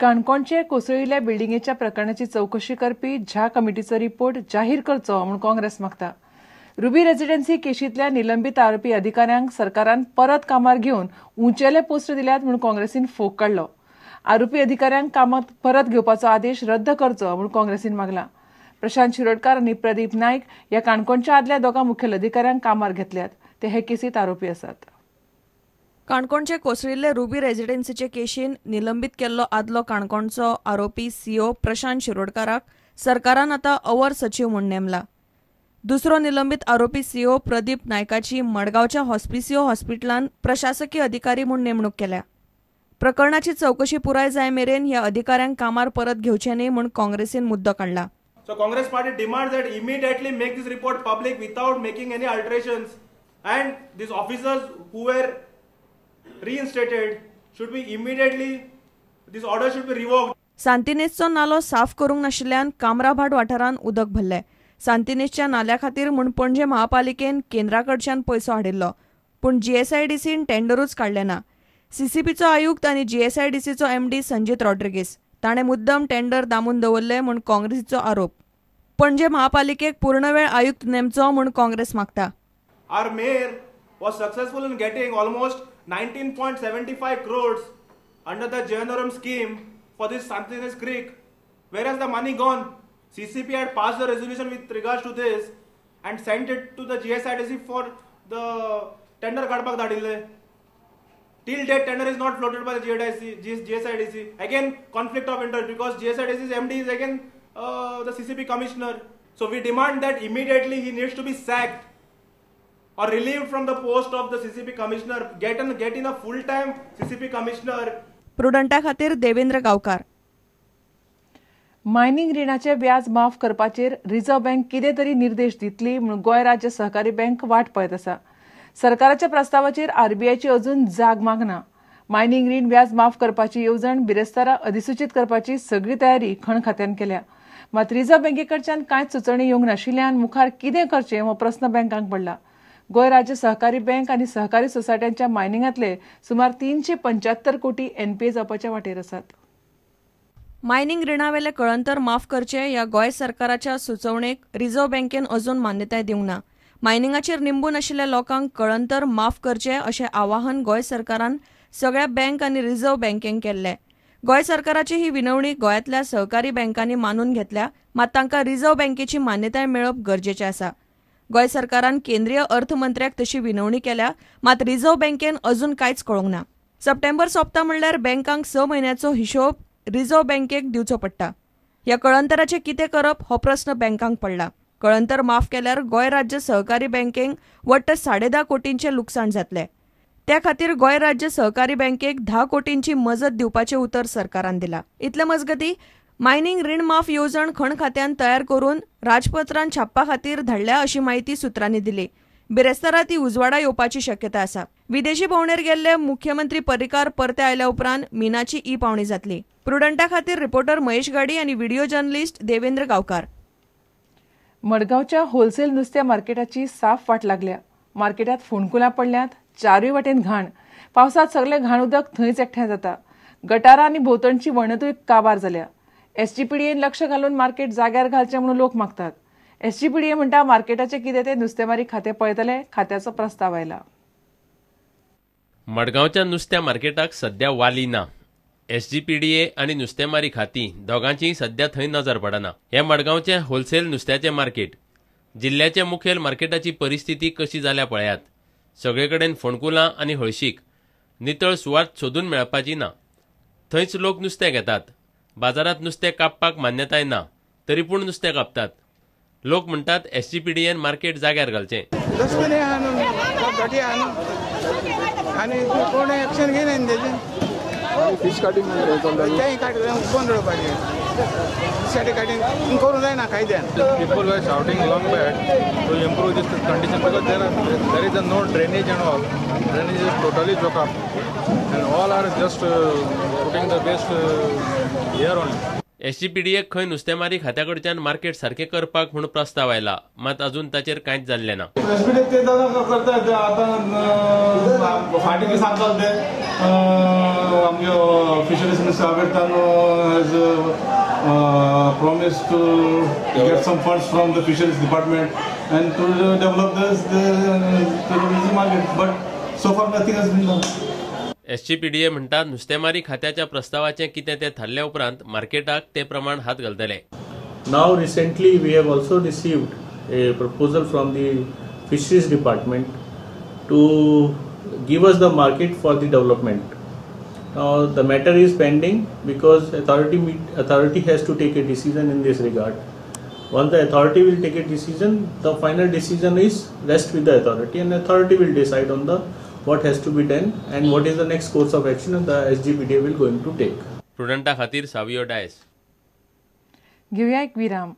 काणकोणचे कोसळिल्ल्या बिल्डिंगेच्या प्रकरणाची चवकशी करपी झा कमिटीचो रिपोर्ट जाहीर करचो म्हूण काँग्रेस मागता. रुबी रेजिडेन्सी केशींतल्या निलंबीत आरोपी अधिकाऱ्यांक सरकारान परत कामार घेवन उंचेले पोस्ट दिल्यात म्हूण काँग्रेसीन फोग काडलो. आरोपी अधिकाऱ्यांक कामात परत घेवपाचो आदेश रद्द करचो म्हूण काँग्रेसीन मागला. प्रशांत शिरोडकार आनी प्रदीप नायक ह्या काणकोणच्या आदल्या दोगां मुखेल अधिकाऱ्यांक कामार घेतल्यात. ते हे केसींत आरोपी आसात. काणकोणचे कोसळिल्ले रुबी रेजिडेन्सीचे केशीन निलंबीत केल्लो आदलो काणकोणचो आरोपी सीओ प्रशांत शिरोडकाराक सरकारान आतां our सचीव म्हूण नेमला. दुसरो निलंबीत आरोपी सीओ प्रदीप नायकाची मडगांवच्या हॉस्पिसियो हॉस्पिटलान प्रशासकीय अधिकारी म्हूण नेमणूक केल्या. प्रकरणाची चवकशी पुराय जाय मेरेन ह्या अधिकाऱ्यांक कामार परत घेवचे न्ही म्हूण काँग्रेसीन मुद्दो काडला. So Congress party demands that immediately make this report public without making any alterations, and these officers who were reinstated should be immediately, this order should be revoked. सांतिनेजचो नालो साफ करूंक नाशिल्ल्यान कामराभाट वाठारांत उदक भरलें. सांतिनेजच्या नाल्या खातीर म्हूण पणजे महापालिकेन केंद्रा कडच्यान पयसो हाडिल्लो, पूण जीएसआयडीसीन टेंडरूच काडलें ना. सीसीपीचो आयुक्त आनी जीएसआयडीसीचो एमडी संजीत रॉड्रिगीस ताणें मुद्दम टेंडर दामून दवरले म्हूण काँग्रेसीचो आरोप. पणजे महापालिकेक पूर्णवेळ आयुक्त नेमचो म्हूण काँग्रेस मागता. Our mayor was successful in getting almost 19.75 crores under the JNRM scheme for this Santinez Creek. Where has the money gone? CCP had passed the resolution with regards to this and sent it to the GSIDC for the tender काडपाक धाडिल्ले. Till date, tender is not floated by the GSIDC. Again, conflict of interest because GSIDC's MD is again the CCP commissioner. So we demand that immediately he needs to be sacked or relieved from the post of the CCP commissioner. Get in a full-time CCP commissioner. प्रुडंटा खातीर देवेंद्र गांवकार. Mining रिणाचे व्याज माफ करपाचेर reserve bank कितें तरी निर्देश दितली म्हूण गोंय राज्य सहकारी बँक वाट पळयत आसा. सरकाराच्या प्रस्तावाचेर आरबीआयची अजून जाग मागना. मायनिंग रीण व्याज माफ करपाची येवजण बिरेस्तारा अधिसूचीत करपाची सगळी तयारी खण खात्यान केल्या. मात रिझर्व्ह बँकेकडच्यान कांयच सुचोवणी येवंक नाशिल्ल्यान मुखार कितें करचें हो प्रस्न बँकांक पडला. गोंय राज्य सहकारी बँक आनी सहकारी सोसायट्यांच्या मायनिंगांतले सुमार 375 कोटी एनपीए जावपाच्या वाटेर आसात. मायनिंग रिणावेले कळंतर माफ करचे ह्या गोंय सरकाराच्या सुचोवणेक रिझर्व्ह बँकेन अजून मान्यताय दिवंक ना. मायनिंगाचेर निंबून आशिल्ल्या लोकांक कळंतर माफ करचे अशें आवाहन गोंय सरकारान सगळ्या बँक आनी रिझर्व्ह बँकेक केल्लें. गोंय सरकाराची ही विनवणी गोंयांतल्या सहकारी बँकांनी मानून घेतल्या, मात तांकां रिझर्व्ह बँकेची मान्यताय मेळप गरजेचें आसा. गोंय सरकारान केंद्रीय अर्थमंत्र्याक तशी विनवणी केल्या, मात रिझर्व्ह बँकेन अजून कांयच कळोवंक ना. सप्टेंबर सोंपता म्हणल्यार बँकांक 6 म्हयन्याचो हिशोब रिझर्व्ह बँकेक दिवचो पडटा. ह्या कळंतराचें कितें करप हो प्रस्न बँकांक पडला. कळंतर माफ केल्यार गोंय राज्य सहकारी बँकेक वट्ट 10.5 कोटींचें लुकसाण जातलें. त्या खातीर गोंय राज्य सहकारी बँकेक 10 कोटींची मजत दिवपाचें उतर सरकारान दिलां. इतले मजगतीं मायनिंग रीण माफ येवजण खण खात्यान तयार करून राजपत्रान छापपा खातीर धाडल्या अशी माहिती सुत्रांनी दिली. बिरेस्तारा ती उजवाडा येवपाची शक्यता आसा. विदेशी भोंवडेर गेल्ले मुख्यमंत्री पर्रीकार परते आयल्या उपरांत मिनाची ई पावणी जातली. प्रुडंटा खातीर रिपोर्टर महेश गाडी आनी व्हिडिओ जर्नलिस्ट देवेंद्र गांवकार. मडगांवच्या होलसेल नुस्त्या मार्केटाची साफ वाट लागल्या. मार्केटात फोंडकुलां पडल्यांत, चारूय वाटेन घाण. पावसांत सगळें घाण उदक थंयच एकठांय जाता. गटारां आनी भोंवतणची वणतूय काबार जाल्या. एसजीपीडीएन लक्ष घालून मार्केट जाग्यार घालचें म्हणून लोक मागतात. एसजीपीडीए म्हणटा मार्केटाचें कितें तें नुस्तेमारी खातें पळयतलें. खात्याचो प्रस्ताव आयला. मडगांवच्या नुस्त्या मार्केटाक सध्या वाली ना. एसजीपीडीए आनी नुस्तेमारी खाती दोगांचीय सध्या थंय नजर पडना. हें मडगांवचें होलसेल नुस्त्याचें मार्केट. जिल्ल्याच्या मुखेल मार्केटाची परिस्थिती कशी जाल्या पळयात. सगळे कडेन फोंडकुलां आनी हळशीक. नितळ सुवात सोदून मेळपाची ना. थंयच लोक नुस्तें घेतात. बाजारांत नुस्तें कापपाक मान्यताय ना, तरी पूण नुस्तें कापतात. लोक म्हणटात एसजीपीडीएन मार्केट जाग्यार घालचें. आनी कोण एक्शन घेयना तेजें. फिश कटिंग बंद उडोवपाचें. फिश कटिंग करूंक जायना कायद्यान. People were shouting long back to improve this condition because there is a no drainage and all. Drainage is totally choked up and all are just putting the waste here only. एसजीपीडीएक खंय नुस्तेमारी खात्या कडच्यान market सारकें करपाक म्हूण प्रस्ताव आयला, मात अजून ताचेर कांयच जाल्लें ना. एसपीडी ते करता. आतां फाटीं कितें सांगताले ते आमगे fisheries minister Avertano has promised to get some funds from the fisheries department and to develop this the market, but so far nothing has been done. SGPDA म्हणटा, नुस्तेमारी खात्याच्या प्रस्तावाचें कितें तें थारल्या उपरांत मार्केटाक ते प्रमाण हात घालतले. Now recently we have also received a proposal from the fisheries department to give us the market for the development. Now the matter is pending because authority has to take a decision in this regard. Once the authority will take a decision, the final decision is rest with the authority, and authority will decide on the what has to be done and what is the next course of action the SGPDA will going to take. प्रुडंटा खातीर सावियो डायस. घेवया एक विराम.